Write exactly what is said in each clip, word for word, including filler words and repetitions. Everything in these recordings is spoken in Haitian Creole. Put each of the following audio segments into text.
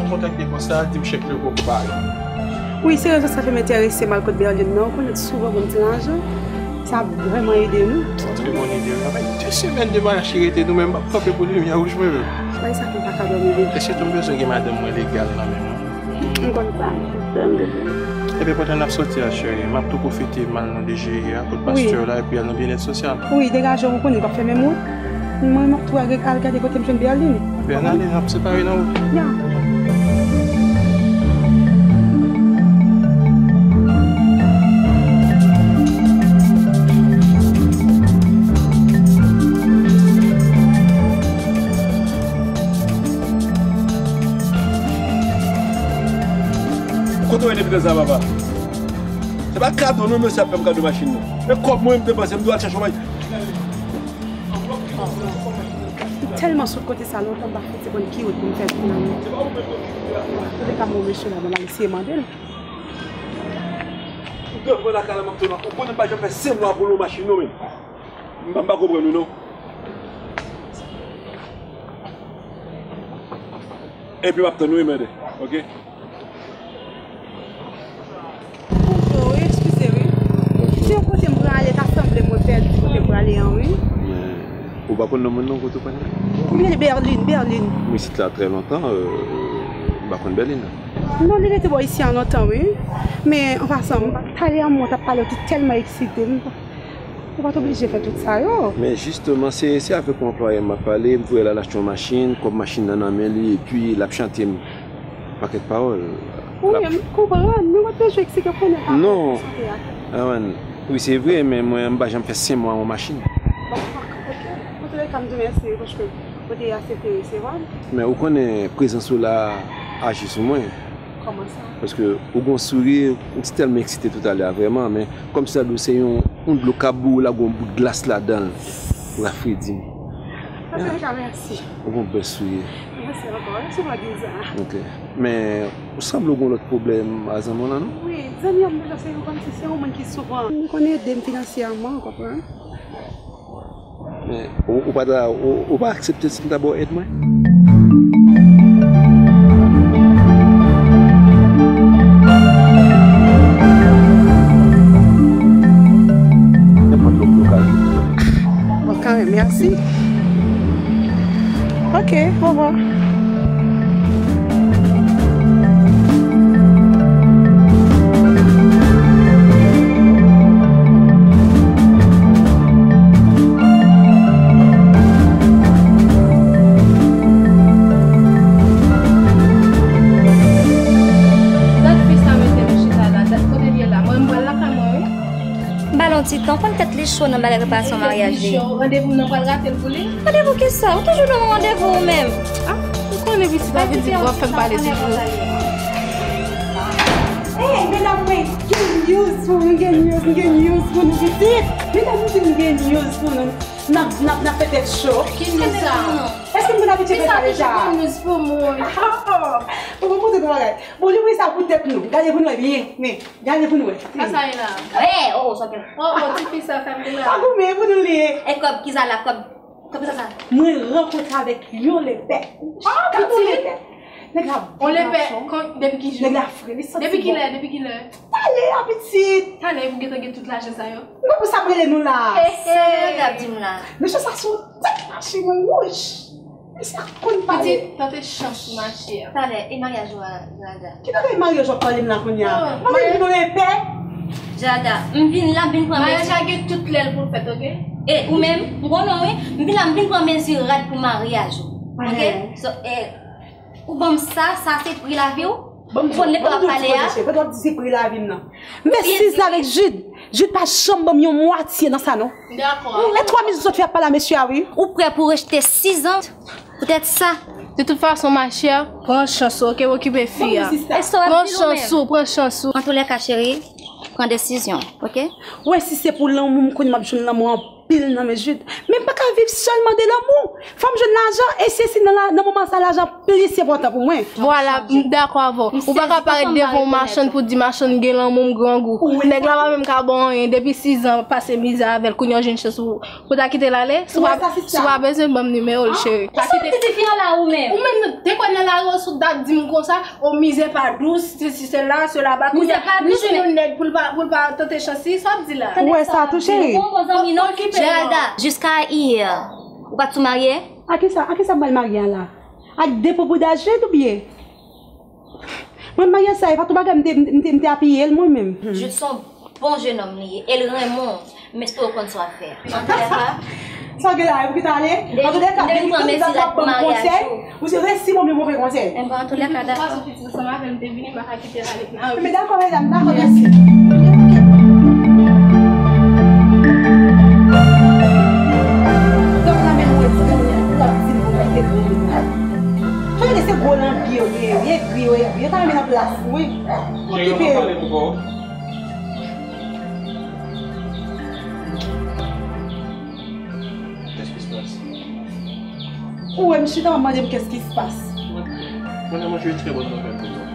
Kontakte konsa, di m chèk li poko pare. Wi, se rezon sa fè m enterese m al kot Berline nan. Ou konnen l souvan ban m ti lajan. Sa ap vrèman ede nou. Trè bon ide, wi. Apre de semèn de maryaj ki rete, nou menm, m ap kanpe pou limyè wouj mwen menm. Bagay sa fè m pa ka dòmi bebe. E sitou m bezwen gen madanm mwen legal nan men mwen. M konn sa, m konn sa, m bezwen. Ebyen, pandan n ap soti a, cheri, m ap tou pwofite m al nan D G I a, kot pastè la, epi al nan byennèt sosyal. Wi, degaje w, ou konnen w p ap fè menm wout. Mwen, m ap tou al, al gade kote m jwenn Berline. Ebyen, ann ale, n ap separe nan wout. Ya. Kote w ye depi tan sa, papa? Se pa kado non, mesye ap fè m kado machin nan. E kòb mwen, m te panse m dwe al chèche yon machin. M tèlman sot kote sa lontan, m pa fout konn ki wout pou m fè finalman. Antouka, bon, mesye la, bon, m al eseye mande l. Ou te pran lakay la, m ap tann ou. Ou konnen m pa janm fè senk mwa pou yon machin non, men. M pa, m pa konprann ou non. Epi m ap tann ou, wi, mande. Oke? Bonjou, wi, eskize, wi. Se yon kote m prale, ta sanble mwen pèdi kote m prale an, wi. Men, ou pa konn non mwen non, kote w pale? Mwen rele Berline, Berline. Mwen isit la trè lontan, euh, m pa konn Berline, non. Non, li rete bò isi an lontan, wi. Men, an pasan, m pa, talè an mwen t ap pale, w te tèlman eksite, m pa, ou pa t oblije fè tout sa yo. Men jisteman, se, se avèk yon anplwaye m ap pale, m voye l al achte yon machin, kòb machin nan nan men li, epi l ap chante m pakèt pawòl. Wi, m konprann, nou pa t bezwen eksplike konnen pa. Non. Amen. Wi, se vre, men mwen, m pa janm fè senk mwa yon machin. Bon, ok. Antoulèka, m di w mèsi, paske ou te aksepte resevwa m. Men ou konnen prezans ou la aji sou mwen. Kòman sa? Paske ou gon souri, m te tèlman eksite toutalè a, vrèman, men kòmsi sa dlo se yon, yon dlo k ap bouyi la, gon bout glas ladan l pou rafredi m. Antoulèka, mèsi. Ou gon bèl souri. Mèsi ankò, se mwen ki di sa. Ok. Men, ou sanble ou gon lòt pwoblèm a zanmi w lan, non? Wi, zanmi an m deja se yon kòmsi se yon moun ki souvan. M konn ede m finansyèman, ou konprann? Men, ou, ou pa ta, ou, ou pa aksepte si m ta ba w èd mwen? Nenpòt lòt lokal. Bon, kanmenm, mèsi. Ok, au revoir. Dat fi sa mete m chita la, dat kote l ye la. Mwen, m pral lakay mwen, wi. M ba l yon ti tan, konn tèt li cho nan bagay preparasyon maryaj li. Tèt li cho, randevou m nan pral rate l pou li. Randevou kisa? Ou toujou nan yon randevou ou menm. Ah, ou konnen pitit la vin di w ap fè m pale toujou. Hey, medam, mwen gen news pou nou, m gen news, m gen news pou nou, pitit. Medam, m di m gen news pou nou. N ap, n ap, n ap fè tèt cho. Ki news sa? Èske m konn abitye fè sa deja? Ki news pou mwen? Bon, mwen montre nou bagay. Bon, li voye sa pou tèt nou. Gade pou nou wè byen. Men, gade pou nou wè. Sa sa ye la? Hey, oh, oh, sa gen. Oh, oh, ti fi sa, sa m gen la. Pa goumen pou nou li ye. E kòb, ki sa la, kòb, kòb sa sa? Mwen rankontre avèk yon lepè. Ah, yon lepè. Nèg la byen gason. Depi ki jou? Nèg la fre, li santi bon. Depi kilè, depi kilè? Talè a, pitit. Talè pou gentan gen tout lajan sa yo. Mwen pou sa m rele nou la. Sa yo t ap di m la. Mesye sa sou tèt mache mwen wouj. Mesye a konn pale. Pitit, tante chans ou mache a. Talè, e maryaj ou a, Jada? Ki bagay maryaj w ap pale m la kounye a? Oh, mwen vin pou nou lepè. Jada, m vin la, m vin pran maryaj la gen tout lè l pou l fèt, oke? E ou menm, m konnen w, wi. M vin la, m vin pran mezi rad pou maryaj ou. Oke? So, e, Ou ban m sa, sa se pri lavi w? Ou konn lepè w ap pale a? Ban m di w ti bagay, cheri. Pandan w ap di se pri lavi m nan. M fè siz avèk Jude. Jude pa janm ban m yon mwatye nan sa, non. Dakò. E twa mil zòt fè ap pale a mesye a, wi. Ou prè pou rejte sizan poutèt sa? De tout fason, ma chère, pran chans ou, oke? Okipe fi a. Pran chans ou, pran chans ou. Antoulèka, cheri, pran desizyon, oke? Ou wè, si se pou lanmou, m konnen m ap jwenn lanmou an pil nan men Jude. Men m pa ka viv sèlman de lanmou. Fò m jwenn lajan, e se si nan, la, nan moman sa, lajan plis enpòtan pou mwen. Vwala, m dakò avè w. Ou pa ka parèt devan yon machann pou di machann gen lanmou, m grangou. Nèg la pa menm ka ba w anyen. Depi sis zan, pase mizè avè l, kounye a w jwenn chans pou, pou ta kite l ale. Si w pa, si w pa bezwen, ban m nimewo l, cheri. Kisa w di tifi an la ou menm? Ou menm, te kwè nan lari w sot ap di m konsa, o mizè pa dous, sesi, sela, sela, ba. Kounye a, li jwenn yon nèg pou l pa, pou l pa tante chans li, sa w ap di la? Ou wè sa tou, cheri? Ou konprann zanmi non. Geralda, jiska yè, ou pa t sou marye? A kisa, a kisa m pral marye a la? Ak de pwopwodaj red oubyen? Mwen, maryaj sa, e pa tout bagay m te, m te, m te apiye l, mwen menm. Jude se yon bon jenòm li ye, e l renmen w. M espere w konn sa w ap fè. Antoulèka, sa w gen la, e pou ki t ale? Antoulèka, depi tout dat w ap ban m konsèy, ou se resi ban m yon move konsèy. Enben, antoulèka, dakò. Ansanm avè m te vini, m pa ka kite l ale nan ri. Men dakò, medam, dakò, mèsi. Donk, nan men mwen, di nou, w ap di m pou mete gwo. Fò yo se gwo lanbi yo ye, yo egri, yo egri. Yo ta renmen nan plas, wi. Okipe yo. Qu'est-ce qui se passe? Ou wè m chita, w ap mande m qu'est-ce qui se passe. Mwen, mwen, j'ai une très bonne nouvelle pour toi.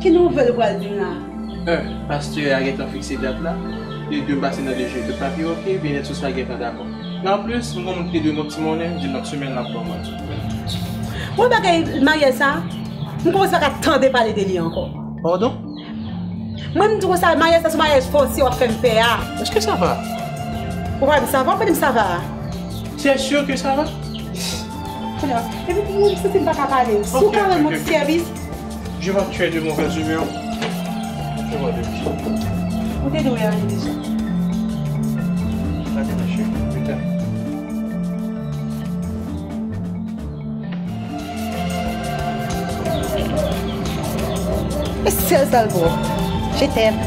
Ki nouvèl ou pral di m la? Un, pastè a gentan fikse dat la. De, de, m pase nan D G, tout papye oke, byennèt sou sa gentan dakò. Men anplis, m gon moun ki te dwe m yon ti monnen, m di l nan semèn l ap ban mwen. Wè bagay maryaj sa, m kòmanse pa ka tande pale de li ankò. Padon? Mwen, m di konsa, maryaj sa se maryaj fòse w ap fè m fè a. Est-ce que ça va? Ou pa di sa va, ou pa di m sa va. C'est sûr que ça va? Kounye a, epi pou mwen, m santi m pa ka pale. Si w ka rann mwen ti sèvis. Je vois que tu es de mauvaise humeur. Je vois de qui. Ou te dwe ale deja. Gade nan cheve, putain. E sèl sa l bon. Je t'aime.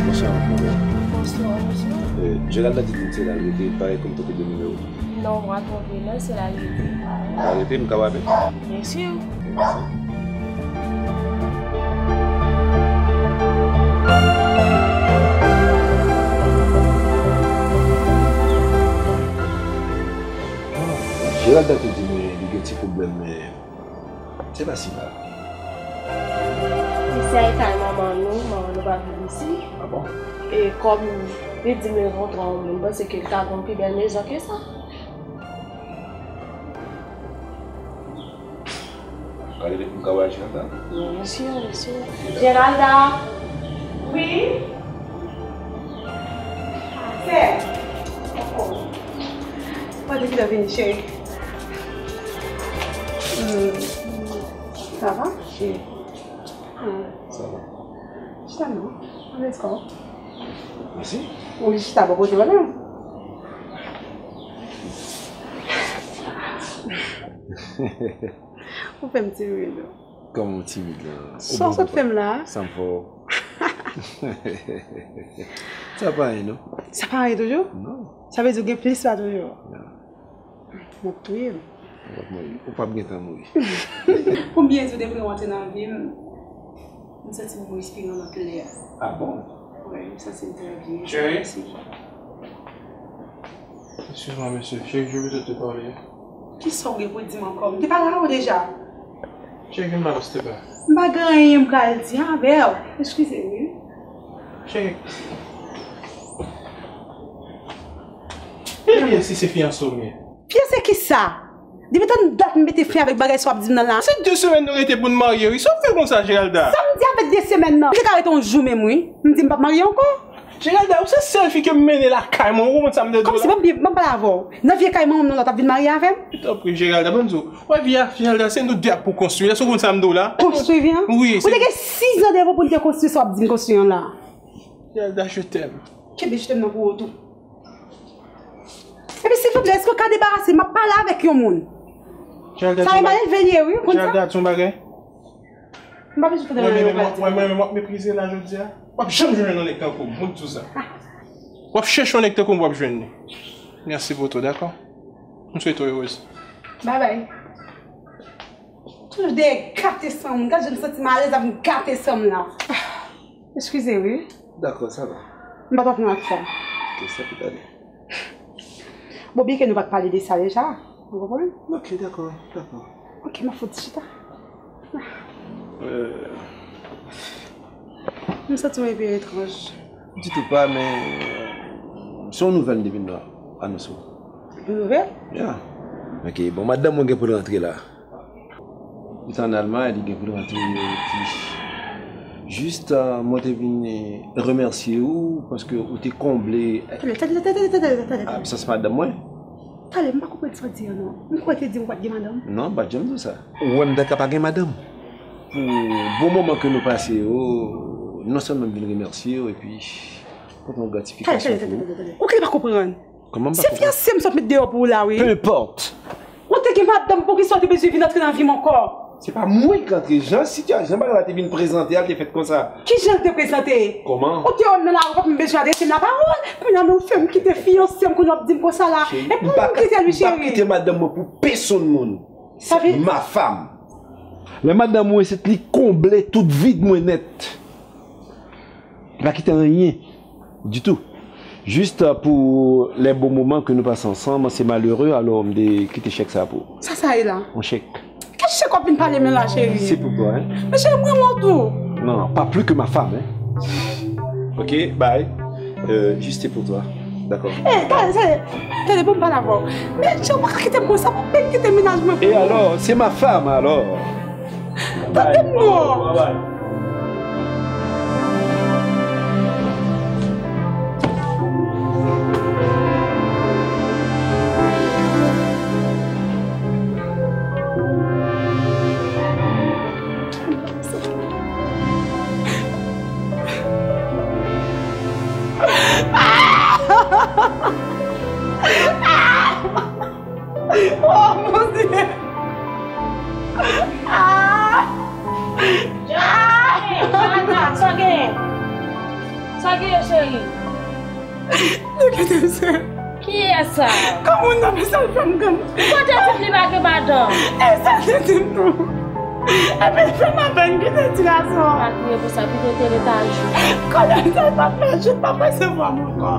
Bonswa, mon frè. Bonswa, bonswa. Eh, Geralda di m se la l rete, parèt kòm tante de nimewo. Non, w a twonpe, non, se la l rete. Arete, m ka pale? Byen si. Mèsi. Geralda te di mwen li gen ti pwoblèm, men se pa sila. Isi a e kay manman nou, manman nou pa viv isi. Ah bon? E kòm li di m li rankontre yon moun, m panse ke li ta gen yon pi bèl mezon ke sa. Gade depi m ka wè Geralda. Non, mesye, mesye. Geralda! Wi? Sè! Oh. Mwen te gentan vini, cheri. Hmm. Sa va? Cheri. Hmm. Sa va. Chita non. Ann reskò. Mèsi. Ou chita bò kote w la. Ou fè m timid. Kòman w timid la? Sa w sot fè m la? Sa m fè w? Sa pa anyen non. Sa pa anyen toujou? Non. Sa vle di w gen plis la toujou? Non. M ap touye m. Ou p ap mouri. Ou p ap gentan mouri. Konbyen jou depi w antre nan vi m, m santi m respire yon lòt lè. Ah bon? Wi, m santi m trè byen. Cheri? Mèsi. Excuse-moi, monsieur. Cheri, je veux te parler. Kisa w gen pou di m ankò? M te pale avè w deja. Cheri, vin ba m, s'il te plaît. M pa gen anyen m pral di avè w. Eskize m, wi. Cheri. Ebyen, si se fiyanse w m ye. Fiyanse kisa? Depi tann dat m mete fen avèk bagay sa w ap di m nan la. Se de semèn nou rete pou n marye, wi. Sa w ap fè konsa, Geralda? Sa m di avèk de semèn nan? M te ka rete yon jou menm, wi. M di m p ap marye ankò. Geralda, ou se sèl fi ke m mennen lakay mwen, ou konprann sa m vle di w la? Kòmsi, ban m byen, ban m pale avè w. Nan vye kay manman m nan la, w t ap vin marye avè m? Tanpri, Geralda, ban m di w. Wè, vi a, Geralda, se nou de ap pou konstwi. Èske w konn sa m di w la? Konstwi, vi an? Wi. Ou te gen sis zan devan pou n te konstwi sa w ap di m konstwi an la. Geralda, je t'aime. Kenbe je t'aime nan pou ou tou. Epi, silvouplè, èske w ka debarase m? M ap pale avèk yon moun. Geralda, sa e mal elve li ye, wi, ou konn sa? Geralda, di yon bagay. M pa bezwen tande nan yo pral di. Mwen menm, mwen menm, w ap meprize la jodi a. W ap janm jwenn yon nèg tankou m, mwen k di w sa. W ap chèche yon nèg tankou m, w ap jwenn li. Mèsi pou tou, dakò? M swete w erez. Babay. Toujou dèyè gate san moun. Gad jan m santi m alèz ap gate san m la. Eskize wi. Dakò, sa va. M pa t ap nan ak sa. Ok, sa pou t ale. Bon, byenke nou pa t pale de sa deja, ou konprann? Ok, dakò, dakò. Ok, m ap fout chita. Euh, M santi m enpe etranj. Ditou pa, men se yon nouvèl m te vin anonse w. Yon nouvèl? Yeah. Ok, bon, madanm mwen gen pou l rantre la. Li t an Almay, li gen pou l rantre plis. Jis, euh, mwen te vin, euh, remèsye ou paske ou te konble, tande, tande, tande, tande, tande, tande. Absans madanm mwen. Talè, m pa konprann sa w di an non. M kwè w te di m w pa t gen madanm. Non, m pa t janm di w sa. Ou wè m ta ka pa gen madanm. Pou bon moman ke nou pase yo, non sèlman m vin remèsye w, epi pote yon gratifikasyon pou ou. Ou ki pa konprann? Kòman m pa konprann? Se fiyanse m sot met deyò pou ou la, wi. Peu importe. Ou te gen madanm, poukisa w te bezwen vin antre nan vi m ankò? Se pa mwen ki antre. Jan sitiyasyon, jan bagay la te vin prezante a, l te fèt konsa. Kijan l te prezante? Kòman? Ou te wè m nan lari, ou pa t menm bezwen adrese m lapawòl. Kounye a, men ou fè m kite fiyanse m, kounye a w ap di m konsa la. Cheri, e pou m kite l, wi, cheri. M p ap kite madanm mwen pou pèsonn moun. Sa vle di ma femme. Lè madanm mwen, se li konble tout vid mwen nèt. Li pa kite anyen ditou. Jis pou lè bon moman ke nou pase ansanm, se malere, alò m te kite chèk sa pou ou. Sa sa ye la? Yon chèk. Ki chèk w ap vin pale m la, cheri? Se pou twa, hein? Men cheri, m renmen w tou. Non, pas plus que ma femme, hein? Ok, bye. Euh, juste pour toi. D'accord. Eh, tande, tande, tande, bon, m pale avè w. Men, cheri, ou pa ka kite m konsa, ou pa ka kite mennaj mwen pou ou. Et alors, c'est ma femme, alors. Tande m non. Oh, mon Dieu! Ah! Hey, Jana, sa gen? Sa gen, cheri? Nou kite m sè. Kiyès sa? Kòman moun nan, men sa l fè m grann. Kote w di m li pa gen madanm? E sa l te di m tou. Epi l fè m apèn kite ti gason an. Pa kriye pou sa, pito te rete a jou. Konnen sa l pa fè jou, l pa resevwa m ankò.